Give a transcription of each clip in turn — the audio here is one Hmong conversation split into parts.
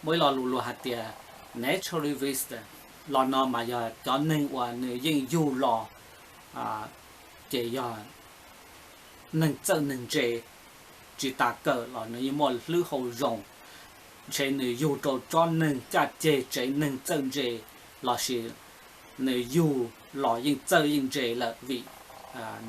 Muaj ib lo lus luag hais tias natural wisdom, lo no mas yog cov neeg uas nws yeej yug los, ces yog neeg txawj neeg ntse, tsis tas kawm los nws yeej muaj hlwb hau zoo. Ntshe nws yug rau tsob neeg caj ceg tsev neeg txawj ntse, lossis nws yug los yeej txawj yeej ntse lawm vim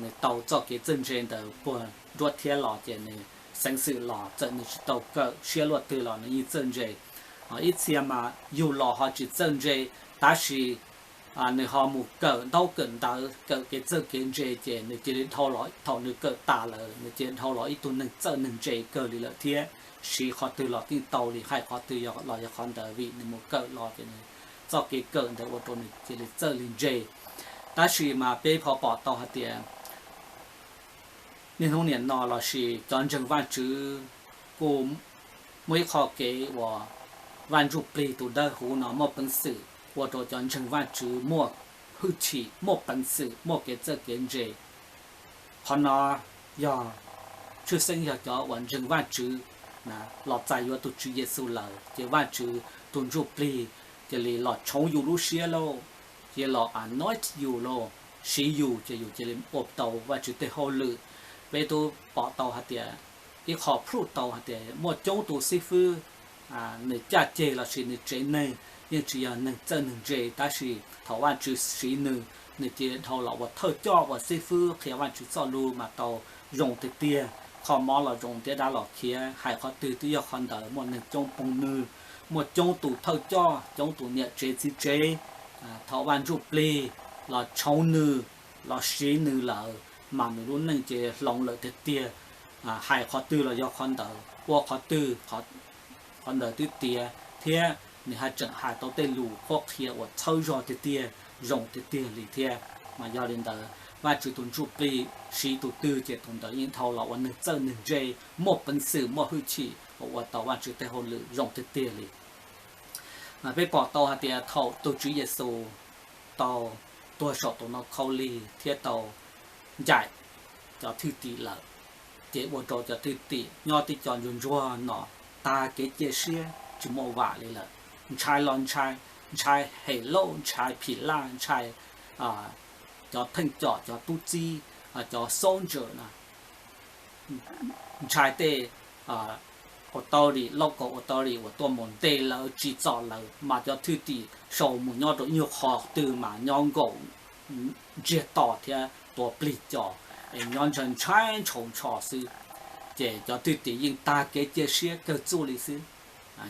nws tau txoj kev txawj ntse ntawd puag nruab thiab los ces nws xeev xwm los txawm nws tsis tau kawm siab luaj twg los nws yeej txawj ntse. Ib txhia mas yug los ho tsis txawj ntse, tab sis nws ho mus kawm ntaub kawm ntawv kawm kev txawj kev ntse ces nws cia li dhau los, thaum nws kawm tas lawm nws cia li dhau los ib tug neeg txawj neeg ntse kawg li lawm thiab. Siv qhov twg los yeej tau li, hais qhov twg los yog qhov ntawd vim nws mus kawm los ces nws txoj kev kawm ntawd ua rau nws cia li txawj li ntse. Tab sis mas peb ho pom tau hais tias niaj hnub niam no lossis cov ntseeg Vajtswv kuj muaj ib qho kev uas Vaj Ntsuj Plig tus dawb huv no muaj peev xwm ua rau cov ntseeg Vajtswv muaj hwj chim, muaj peev xwm, muaj kev txawj kev ntse. Qhov no yog tshwj xeeb yog cov uas ntseeg Vajtswv los txais yuav tus Tswv Yexus lawm ces Vajtswv tus Ntsuj Plig cia li los tshoov yus lub siab lauj, cia li los anoint yus lauj, siv yus ces yus cia li ua tau Vajtswv tej hauj lwm. Peb twb pom tau hais tias ib qho proof tau hais tias muaj coob tus xib fwb nws caj ceg lossis nws tsev neeg yeej tsis yog neeg txawj neeg ntse, tab sis thaum Vajtswv siv nws, nws cia li dhau los ua thawj coj ua xib fwb qhia Vajtswv txoj lus mas tau zoo tiag tiag. Kho mob los zoo thiab dab los khiav, hais qhov twg twb yog qhov ntawd. Muaj neeg coob phooj ywg, muaj coob tus thawj coj, coob tus niam tsev txiv tsev, thaum Vaj Ntsuj Plig los tshoov nws, los siv nws lawm mas nws lub neej ces hloov lawm tiag tiag. Hais qhov twg los yog qhov ntawd, ua qhov twg qhov ntawd twb tiav thiab nws haj tseem hais tau tej lus qhuab qhia uas txhawb zog tiag tiag, zoo tiag tiag li thiab. Mas yog li ntawd Vajtswv tus Ntsuj Plig siv tus twg ces tus ntawd yeej dhau los ua neeg txawj neeg ntse, muaj peev xwm muaj hwj chim uas ua tau Vajtswv tej hauj lwm zoo tiag tiag li. Mas peb pom tau hais tias thaum tus Tswv Yexus tau tuag saum tus ntoo khaub lig thiab tau ncaim cov thwj tim lawm, ces ua rau cov thwj tim nyob tib co ntsuag ntsuag no tag kev cia siab tsis muaj vam li lawm. Ntshai los ntshai, ntshai Helauj, ntshai Philaj, ntshai cov pheej com, cov tub txib, cov soldier no, ntshai tej authority, local authority uas tuaj mus ntes lawv tsim txom lawv, mas cov thwj tim sau mus nyob rau ib nyuag qhov twg mas nyob nkaum ntsiag to thiab tuav plig co, es nyob ntshai ntshai ntshaus ntsho xwb. Ces cov thwj tim yeej tag kev cia siab kawg txuj li xwb.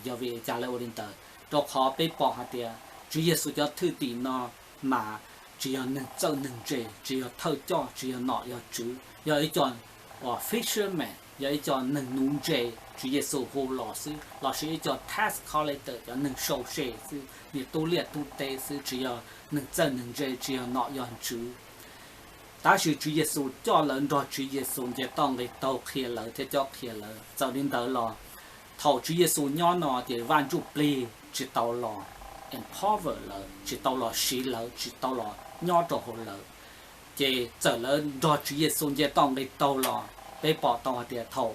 Yog vim li cas lawv ua li ntawd? Rau qhov peb pom hais tias Tswv Yexus cov thwj tim no mas tsis yog neeg txawj neeg ntse, tsis yog thawj coj, tsis yog nom yog tswv, yog ib co fisherman, yog ib co neeg nuv ntse Tswv Yexus hu los xwb, lossis ib co tax collector, cov neeg sau se xwb, niag tub liaj tub teb xwb, tsis yog neeg txawj neeg ntse, tsis yog nom yog tswv. Tab sis Tswv Yexus coj lawv nrog Tswv Yexus nce toj nqis taug qhia lawv thiab cob qhia lawv. Txawm li ntawd los thaum Tswv Yexus nyob no ces Vaj Ntsujplig tsis tau los empower lawv, tsis tau los siv lawv, tsis tau los nyob rau hauv lawv. Ces txawm lawv nrog Tswv Yexus nce toj nqis taug los peb pom tau hais tias thaum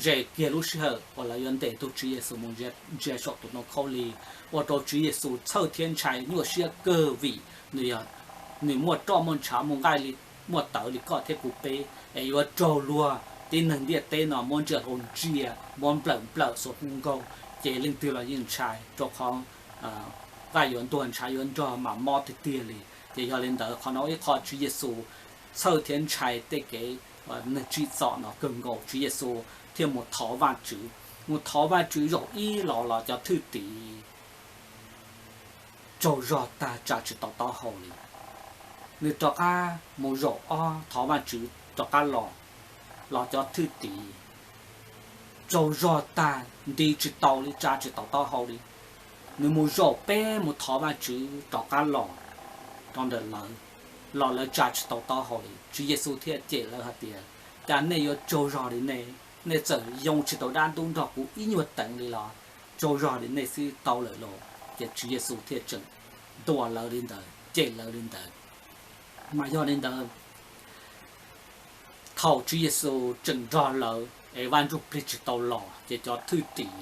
ze kiag lub sij hawm uas lawv yuav ntes tug Tswv Yexus mus ntsia saum tus ntoo khaub lig, ua rau Tswv Yexus txhawj thiab ntshai nyuaj siab kawg vim nws yog, nws muaj roj muaj ntshav muaj nqaij li, muaj tawv li koj thiab kuv peb, es yuav raug luag tib neeg ntiaj teb no muab ntsia hlo ntsia, muab nplawm nplawm xuas hu nkaug, ces leej twg los yeej ntshai, rau qhov nqaij yuav ntuag ntshav yuav nrog mas mob tiag tiag li. Ces yog li ntawd qhov no ib qho Tswv Yexus txhawj thiab ntshai tej kev neeg tsim txom no kawg nkaus, Tswv Yexus thiaj mus thov Vajtswv. Mus thov Vajtswv zaum ib los los cov thwj tim tsaug zog tag tsa tsis tau taub hau li. Nws rov qab mus zaum ob thov Vajtswv rov qab los, los cov thwj tim tsaug zog tag nti tsis tau li, tsa tsis tau taub hau li. Nws mus zaum peb mus thov Vajtswv rov qab los rau ntawm lawv, los lawv tsa tsis tau taub hau li. Tswv Yexus thiaj cem lawv hais tias, cas nej yuav tsaug zog li nej, nej txawm yoo tsis tau dab ntub nrog kuv ib nyuag teev li los tsaug zog li nej xwb tau lawm los? Ces Tswv Yexus thiaj tseem ntuas lawv li ntawd, cem lawv li ntawd. Mas yog li ntawd, thaum Tswv Yexus tseem nrog lawv es Vaj Ntsujplig tsis tau los ces cov thwj tim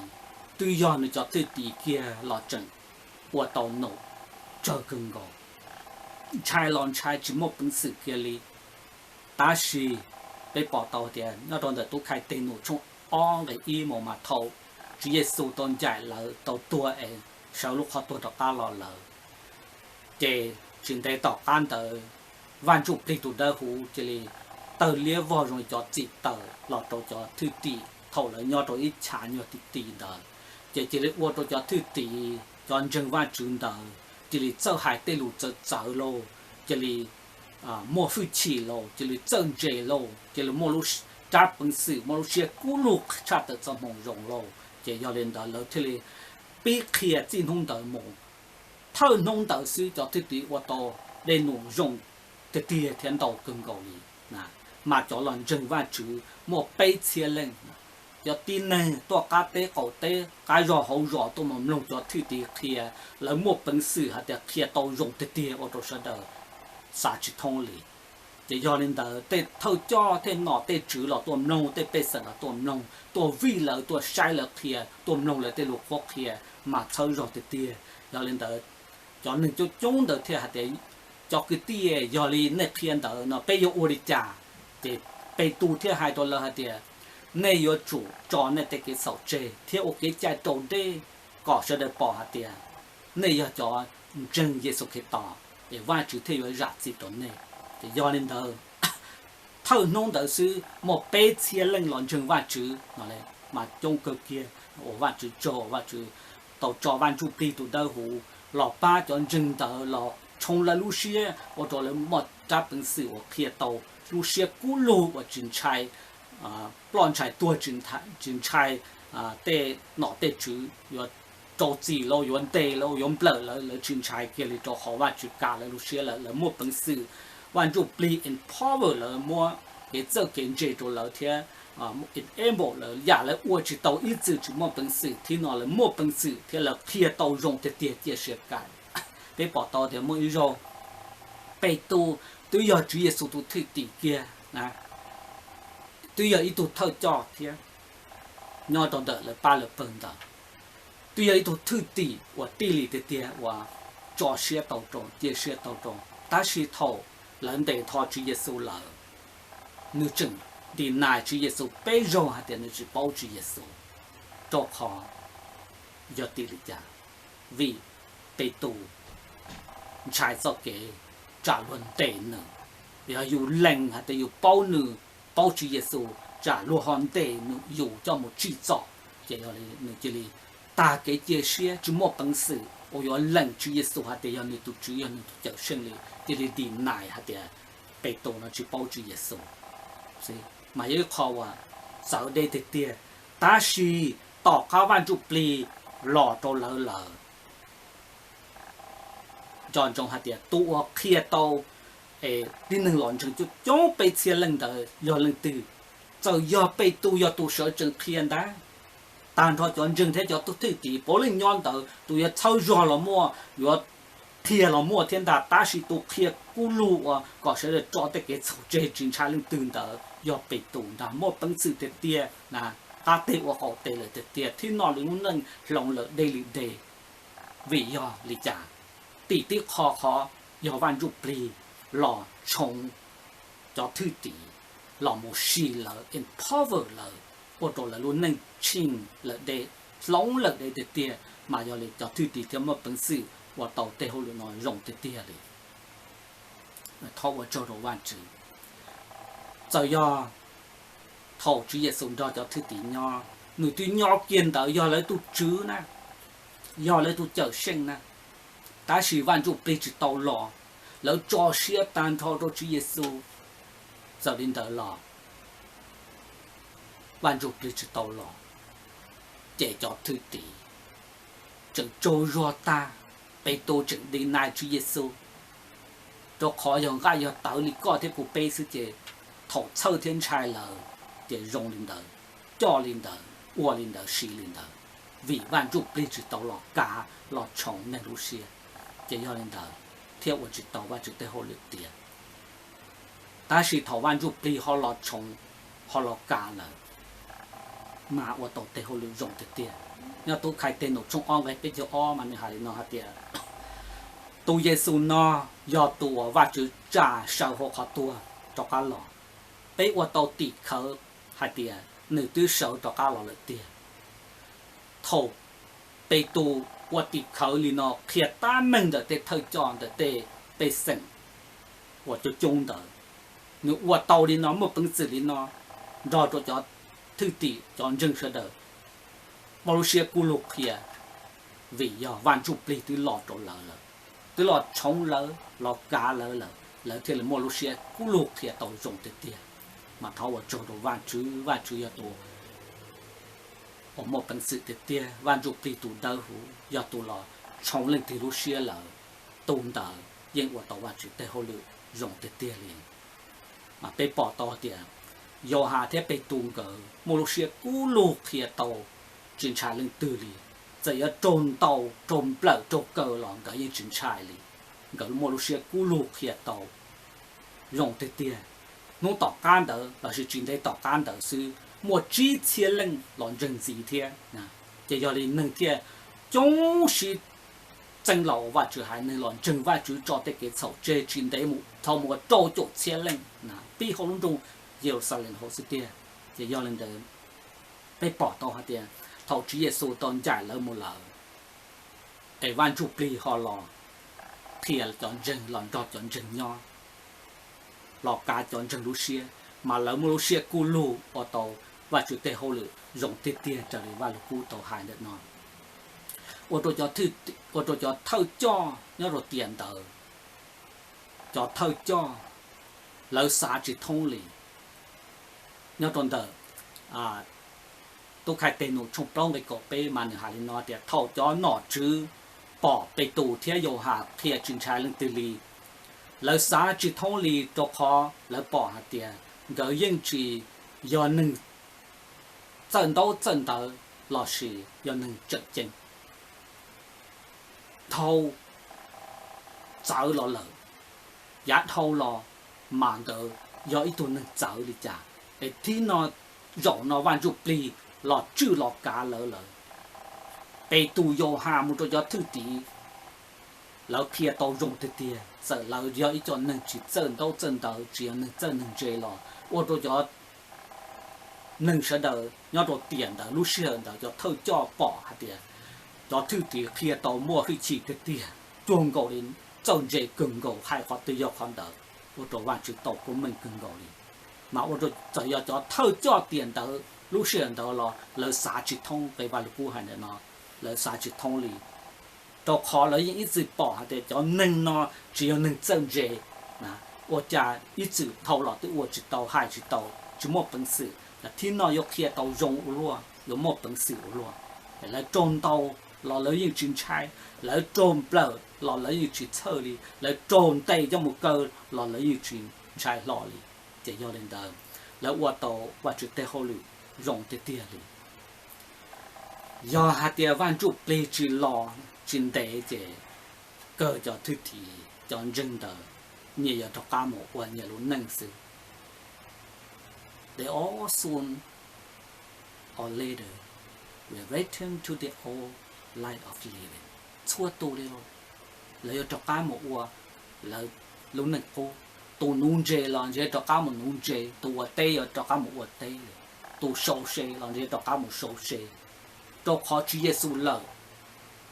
twb yog nws cov thwj tim kiag los tseem ua tau num tsawg kawg nkaus, ntshai los ntshai tsis muaj peev xwm kiag li. Tab sis peb pom tau tias nyob rau ntawm Tub Khai Tes Num tshooj ob nqe ib mus mas thaum Tswv Yexus tau ncaim lawv tau tuag es sawv lub qhov tuag rov qab los lawm, ces tsis ntev tom qab ntawd Vaj Ntsujplig tus Dawb Huv cia li tawg liab vog zoo li cov txim taws los rau cov thwj tim thaum lawv nyob rau ib chav nyuag ti ti ntawd, ces cia li ua rau cov thwj tim cov ntseeg Vajtswv ntawd cia li txawj hais tej lus txawv txawv lauj, cia li muaj hwj chim lauj, cia li txawj ntse lauj, cia li muaj lub rab peev xwm muaj lub siab kub lug tshaj tawm txoj hmoo zoo lauj. Ces yog li ntawd lawv thiaj li pib qhia txij hnub ntawd mus. Thawj hnub ntawd xwb cov thwj tim ua tau dej num zoo tiag tiag thiab ntau kawg nkaus li. Mas cov los ntseeg Vajtswv muaj peb txhiab leej, cov tib neeg tuaj qab teb qaum teb qab zos hauv zos tuaj mus mloog cov thwj tim qhia, lawv muaj peev xwm hais tias qhia tau zoo tiag tiag ua rau sawv daws xav tsis thoob li. Ces yog li ntawd tej thawj coj thiaj nom tej tswv los tuaj mloog, tej pej xeem los tuaj mloog, tuaj vij lawv, tuaj saib lawv qhia, tuaj mloog lawv tej lus qhuab qhia mas txhawb zog tiag tiag. Yog li ntawd cov neeg coob coob ntawd thiaj hais tias, cov kwv tij, yog li nej qhia ntawd no peb yuav ua li cas? Ces Petus thiaj hais rau lawv hais tias, nej yuav tsum tso nej tej kev txhaum tseg thiab ua kev cai raus dej kom sawv daws pom hais tias nej yog cov ntseeg Yexus Khetos, es Vajtswv thiaj yuav zam txim rau nej. Ces yog li ntawd thawj hnub ntawd xwb muaj peb txhiab leej los ntseeg Vajtswv no, mas coob kawg kiag. Ua Vajtswv tsaug, Vajtswv tau tso Vaj Ntsujplig tus Dawb Huv los pab cov ntseeg ntawd los tshoo lawv lub siab ua rau lawv muaj rab peev xwm uas qhia tau lub siab kub lug uas tsis ntshai ploj ntshai tuag, tsis ntshai tej nom tej tswv yuav rau txim lauj, yuav ntes lauj, yuav nplawm lawv, lawv tsis ntshai kiag li rau qhov Vajtswv kam lawv lub siab lawm, lawv muaj peev xwm. Vaj Ntsujplig empower lawv, muab kev txawj kev ntse rau lawv thiab enable lawv, yam lawv ua tsis tau ib txwm tsis muaj peev xwm, thib no lawv muaj peev xwm thiab lawv qhia tau zoo tiag tiag, cia siab kawg. Peb pom tau tias muaj ib zaug Petus twb yog Tswv Yexus tus thwj tim kiag, twb yog ib tug thawj coj thiab nyob rau ntawm lawv pab lawv pawg ntawd, twb yog ib tug thwj tim uas tij li tiag tiag uas tso siab tau rau, cia siab tau rau, tab sis thaum lawv ntes tho Tswv Yexus lawm, nws tseem deny Tswv Yexus peb zaug hais tias nws tsis paub Tswv Yexus. Rau qhov yog tim li cas? Vim Petus ntshai txoj kev tsam luag ntes nws. Yog yus lees hais tias yus paub nws, paub Tswv Yexus, tsam luag ho ntes yus coj mus tsim txom, ces yog li nws cia li tag kev cia siab, tsis muaj peev xwm uas yuav lees Tswv Yexus hais tias yog nws tus Tswv, yog nws tus Cawmseej li, cia li deny hais tias Petus no tsis paub Tswv Yexus. Mas yog ib qho uas txawv deb tiag tiag, tab sis tom qab Vaj Ntsujplig los rau lawv lawm, nco ntsoov hais tias tus uas qhia tau tib neeg los ntseeg coob coob peb txhiab leej ntawd yog leej twg? Txawm yog Petus yog tus sawv tsees qhia ntag, tag nrho cov ntseeg thiab cov thwj tim puav leej nyob ntawd, tus yuav txhawb zog los muaj, yuav qhia los muaj thiab ntag, tab sis tus qhia kub lug uas kom sawv daws tso tej kev txhaum tseg tsis ntshai leej twg ntawd yog Petus ntag, muaj peev xwm tiag tiag, qab teg ua qaum teg lawm tiag tiag, thib no lub neej hloov lawm deb li deb. Vim yog li cas? Tim tib qho qhov yog Vaj Ntsujplig los tshoov cov thwj tim, los mus sis lawv, empower lawv, ua rau lawv lub neej tsheej lawm deb, hloov lawm deb tiag tiag, mas yog li cov thwj tim thiaj muaj peev xwm ua tau tej hauj lwm no zoo tiag tiag li. Thov ua tsaug rau Vajtswv. Txawm yog thaum Tswv Yexus nrog cov thwj tim nyob, nws twb nyob kiag ntawd yog lawv tus Tswv na, yog lawv tus Cawmseej na, tab sis Vaj Ntsujplig tsis tau los, lawv tso siab tag nrho rau Tswv Yexus. Txawm li ntawd los Vaj Ntsujplig tsis tau los, ces cov thwj tim tseem tsaug zog tag, Petus tseem deny Tswv Yexus, rau qhov yog nqaij yog tawv li koj thiab kuv peb xwb ces thaum txhawj thiab ntshai lawm, ces zoo li ntawd, coj li ntawd, ua li ntawd, siv li ntawd, vim Vaj Ntsujplig tsis tau los kav los tshoov neeg lub siab. Ces yog li ntawd thiaj ua tsis tau Vajtswv tej hauj lwm tiav. Tab sis thaum Vaj Ntsujplig ho los tshoov, ho los kav lawm, mas ua tau tej hauj lwm zoo tiag tiag. Nyob Tub Khai Teg Num tshooj ob nqe peb caug ob mas nws hais li no hais tias, tus Yexus no yog tus uas Vajtswv tsa sawv hauv qhov tuag rov qab los. Peb ua tau tim khawv hais tias nws twb sawv rov qab los lawm tiag. Thaum Petus ua tim khawv li no qhia tab meeg ntawm tej thawj coj ntawm tej pej xeem uas coob coob ntawd, nws ua tau li no muaj peev xwm li no nrog rau cov thwj tim cov ntseeg sawv daws muaj lub siab kub lug qhia, vim yog Vaj Ntsujplig twb los rau lawv lawm, twb los tshoov lawv los kav lawv lawm, lawv thiaj li muaj lub siab kub lug qhia tau zoo tiag tiag. Mas thov ua tsaug rau Vajtswv, Vajtswv yog tus uas muaj peev xwm tiag tiag, Vaj Ntsujplig tus dawb huv yog tus los tshoov leej twg lub siab lawm, tus ntawd yeej ua tau Vajtswv tej hauj lwm zoo tiag tiag li. Mas peb pom tau tias Yauhas thiab Petus nkawd muaj lub siab kub lug qhia tau, tsis ntshai leej twg li. Txawm yuav raug ntaus, raug nplawm, raug kaw los nkawd yeej tsis ntshai li. Nkawd muaj lub siab kub lug qhia tau zoo tiag tiag. Hnub tom qab ntawd lossis tsis ntev tom qab ntawd xwb muaj tsib txhiab leej los ntseeg ntxiv thiab. Ces yog li neeg thiaj coob siv txeeb laus uas Vajtswv haiv neeg los ntseeg Vajtswv tso tej kev txhaum tseg, tsis ntev mus dhau mus ua rau caum txhiab leej pib hauv lub nroog Yeluxalees hauv xwb tiag. Ces yog li ntawd, peb pom tau hais tias thaum Tswv Yexus tau ncaim lawv mus lawm, es Vaj Ntsujplig ho los qhia cov ntseeg, los nrog cov ntseeg nyob, los kav cov ntseeg lub siab, mas lawv muaj lub siab kub lug ua tau Vajtswv tej hauj lwm zoo tiag tiag raws li Vaj Lug Kub tau hais ntawm no. Ua rau cov thawj coj nyob rau tiam ntawd, cov thawj coj lawv xav tsis thoob li. Nyob rau ntawm Tub Khai Teg Num tshooj plaub nqe kaum peb mas nws hais li no tias, thaum cov nom tswv pom Petus thiab Yauhas qhia tsis ntshai leej twg li, lawv xav tsis thoob li, rau qhov lawv pom hais tias nkawd yeej tsis yog neeg txawj ntaub txawj ntawv lossis yog neeg tseem ceeb. Dhau txawv los lawm, yav dhau los mas nkawd yog ib tug neeg txawv li cas, es thib no, zaum no Vaj Ntsujplig los tswj los kav lawv lawm. Petus, Yauhas mus rau cov thwj tim, lawv qhia tau zoo tiag tiag, txawm lawv yog ib co neeg tsis txawj ntaub txawj ntawv, tsis yog neeg txawj neeg ntse los ua rau cov neeg sawv daws nyob rau tiam ntawd, lub sij hawm ntawd cov thawj coj pom hais tias cov thwj tim qhia tau muaj hwj chim tiag tiag, cuag nkaus li txawj ntse kawg nkaus, hais qhov twg yog qhov ntawd, ua rau Vajtswv tau koob meej kawg nkaus li. Mas ua rau txawm yog cov thawj coj tiam ntawd lub sij hawm ntawd los lawv xav tsis thoob qhov Vaj Lug Kub hais ntawm no, lawv xav tsis thoob li. Rau qhov lawv yeej ib txwm pom hais tias cov neeg no tsis yog neeg txawj ntse, ua cas ib txwm dhau los twb ua tsis tau, hais tsis tau, tsis muaj peev xwm, thib no yuav qhia tau zoo ua luaj, yuav muaj peev xwm ua luaj. Lawv raug ntaus los lawv yeej tsis ntshai, lawv raug nplawm los lawv yeej tsis txhawj li, lawv raug ntes coj mus kaw los lawv yeej tsis ntshai hlo li. Ces yog li ntawd, lawv ua tau Vajtswv tej hauj lwm zoo tiag tiag li. Yog hais tias Vaj Ntsujplig tsis los tsis ntev ces kawg cov thwj tim cov ntseeg ntawd nyias yuav rov qab mus ua nyias lub neej xwb. They all soon or later will return to their old life of living. Txhua tus li los, lawv yuav rov qab mus ua lawv lub neej qub. Tus nuv ntses los ntshe rov qab mus nuv ntses, tus ua teb yuav rov qab mus ua teb, tus sau se los ntshe rov qab mus sau se. Rau qhov Tswv Yexus lawm,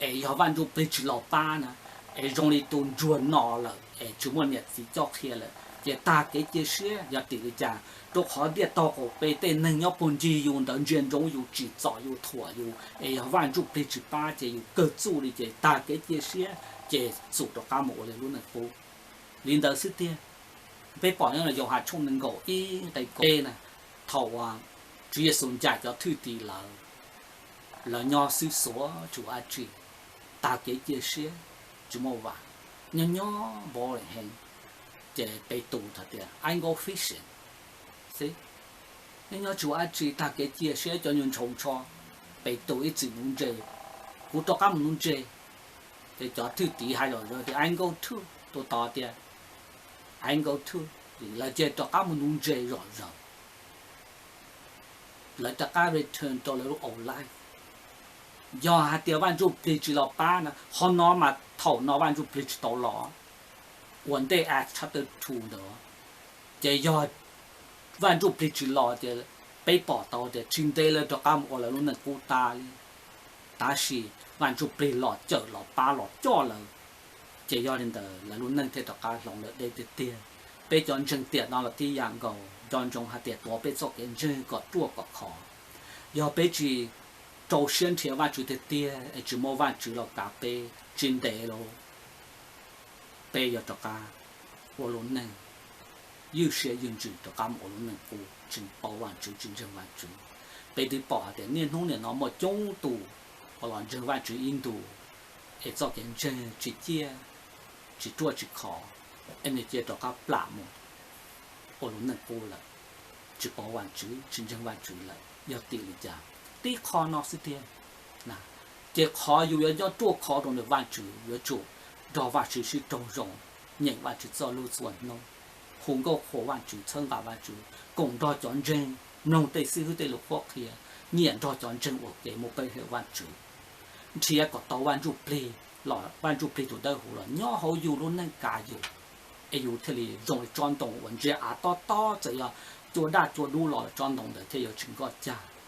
es yog Vaj Ntsujplig tsis los pab na, es zoo li tus ntsuag no lawm es tsis muaj niam txiv coj qhia lawm ces tag kev cia siab. Yog tim li cas? Rau qhov ntiaj teb qaum peb tej neeg nyob puag ncig yus ntawd ntsia ntsoov yus, tsim txom yus, thuam yus, es yog Vaj Ntsujplig tsis pab ces yus kawg txuj li ces tag kev cia siab ces xum rov qab mus ua lawv lub neej qub. Li ntawd xwb tiag, peb pom nyob Yauhas tshooj nees nkaum ib nqe kaum peb na, thaum uas Tswv Yexus ncaim cov thwj tim lawv, lawv nyob xwb xuav tsis ua dab tsi, tag kev cia siab, tsis muaj vam, nyob nyob boring heev. Ces Petus hais tias, I go fishing. Nyob nyob tsis ua dab tsi, tag kev cia siab, cov nyuag ntshaus ntsho. Petus ib txwm nuv ntses, kuv rov qab mus nuv ntses. Ces cov thwj tim hais zom zaws tias, I go too, tus tod tias, I go too. Lawv cia li rov qab mus nuv ntses zom zaws. Lawv rov qab return rau lawv lub old life. Yog hais tias Vaj Ntsuj Plig tsis los pab na, qhov no mas thaum no Vaj Ntsuj Plig tsis tau los, uas ntej Acts chapter two ntawd, ces yog Vaj Ntsuj Plig tsis los ces peb pom tau tias tsis ntev lawv rov qab mus ua lawv lub neej qub tas li. Tab sis Vaj Ntsuj Plig los cawm los pab los coj lawv, ces yog li ntawd lawv lub neej thiaj rov qab hloov lawm deb tiag tiag. Peb cov ntseeg tiam no los tib yam nkaus, nco ntsoov hais tias tuav peb txoj kev ntseeg kom ruaj kom khov. Yog peb tsis rau siab nrhiav Vajtswv tiag tiag es tsis muaj Vajtswv los kav peb, tsis ntev los peb yuav rov qab ua lub neej ywj siab ywj ntsws, rov qab mus ua lub neej qub, tsis paub Vajtswv, tsis ntseeg Vajtswv. Peb twb pom hais tias niaj hnub nim no muaj coob tus uas los ntseeg Vajtswv ib ntus es txoj kev ntseeg tsis ciaj, tsis ruaj tsis khov, es nws cia rov qab plam mus ua lub neej qub lawm, tsis paub Vajtswv, tsis ntseeg Vajtswv lawm. Yog tim li cas? Tib qho no xwb tiag. Ces qhov yus yuav nyob ruaj khov rau ntawm Vajtswv, yuav tsum nrog Vajtswv sib raug zoo, nyeem Vajtswv txoj lus txhua hnub, hu nkauj qhuas Vajtswv, txhawb nqa Vajtswv, koom nrog cov ntseeg, mloog tej xib hwb tej lus qhuab qhia, nyiam nrog cov ntseeg ua ke mus pe hawm Vajtswv, nrhiav kom tau Vaj Ntsuj Plig, los Vaj Ntsuj Plig tus dawb huv los nyob hauv yus lub neej kav yus, es yus thiaj li zoo li tsob ntoo uas ntsia av tob tob, txawm yog cua daj cua dub los tsob ntoo ntawd thiaj yuav tsis nkoj cag.